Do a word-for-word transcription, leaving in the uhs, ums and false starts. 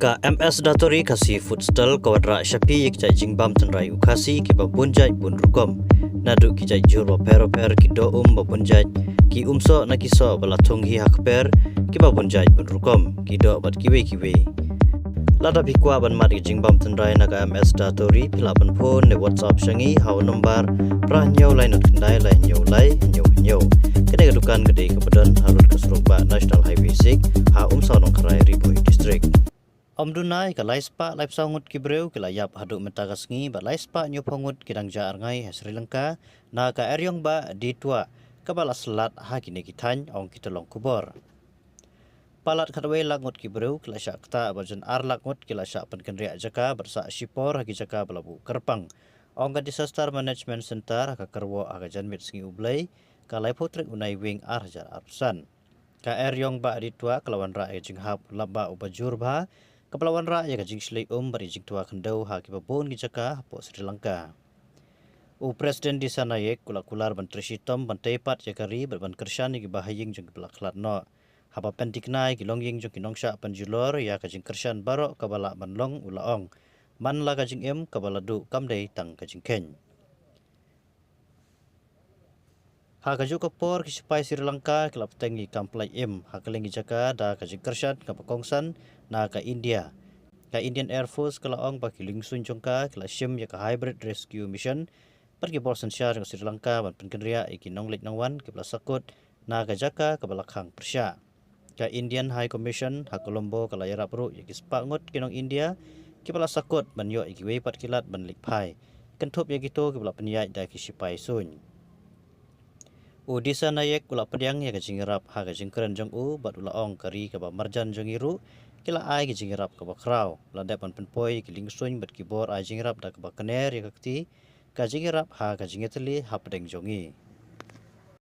Ka M S Datori Khasi Food Stall ka wanrah sha phi ïa ki jait jingbam tynrai u Khasi kiba bun jait bun rukom. Naduh ki jait jhur bapher bapher, ki doh um ba bun jait, ki umsoh na ki soh ba la thung hi ha kper, kiba bun jait bun rukom, ki doh bad kiwei kiwei. Lada phi kwah ban mad ïa ki jingbam tynrai na ka M S Datori, phi lah ban phone ne WhatsApp sha ngi ha u nombar phra hynñiew lai nod khyndai lai hynñiew lai hynñiew hynñiew. Kane ka dukan ka dei kaba don halor ka surok bah National Highway six, ha Umsaw Nongkharai, Ri Bhoi District. Ym duna ïa ka lai spah laiphew saw ngut ki briew ki la ïap haduh mynta ka sngi, bad lai spah hynñiew phew ngut ki dang jah rngai ha Sri Lanka na ka eriong bah Ditwa kaba la slat ha kine ki thaiñ, ong ki tyllong khubor. Palat khatwei lak ngut ki briew ki la shah ktah bad jan ar lak ngut ki la shah pynkynriah jaka bad sah shipor ha ki jaka ba la buh kyrpang, ong ka Disaster Management Centre ha ka kyrwoh ha ka janmiet sngi U Blei, ka laiphew tarik u Naiwieng ar hajar arphew san. Ka eriong bah Ditwa ka la wanrah ïa ka jinghap u lap bah uba jur bha, kaba la wanrah ïa ka jingshlei um bad ïa ka jingtwa khyndew ha kiba bun ki jaka hapoh Sri Lanka. U President Dissanayake u la kular ban trei shitom ban tei pat ïa ka ri bad ban kyrshan ïa ki bahaïing jong kiba la khlad noh. Haba pynthikna ïa ki longïing jong ki nongshah pynjulor ïa ka jingkyrshan baroh kaba lah ban long, u la ong, man la ka jingim kaba la duh kam dei tang ka jingkheiñ. Ha kajuh ka por, ki shipai Sri Lanka ki la bteng ïa ki kam pyllait im ha kylleng ki jaka da ka jingkyrshan kaba kongsan na ka India. Ka Indian Air Force ka la ong ba ki liengsuiñ jong ka ki la shim ïa ka Hybrid Rescue Mission bad ki bor synshar jong ka Sri Lanka ban pynkynriah ïa ki nongleit nongwan kiba la sakut na ka jaka kaba la khang pyrshah. Ka Indian High Commission ha Colombo ka la ïarap ruh ïa ki spah ngut ki nong India kiba la sakut ban ïoh ïa kiwei pat ki lad ban leit phai, kynthup ïa kito kiba la pynïaid da ki shipai suiñ. U Dissanayake u la pdiang ïa ka jingïarap ha ka jingkren jong u bad u la ong ka ri kaba marjan jong ngi ruh ki la ai ka jingïarap kaba khraw. La dep ban pynpoi ïa ki liengsuiñ bad ki bor ai jingïarap da kaba kner ïa ka kti, ka jingïarap ha ka jingïatylli hapdeng jong ngi.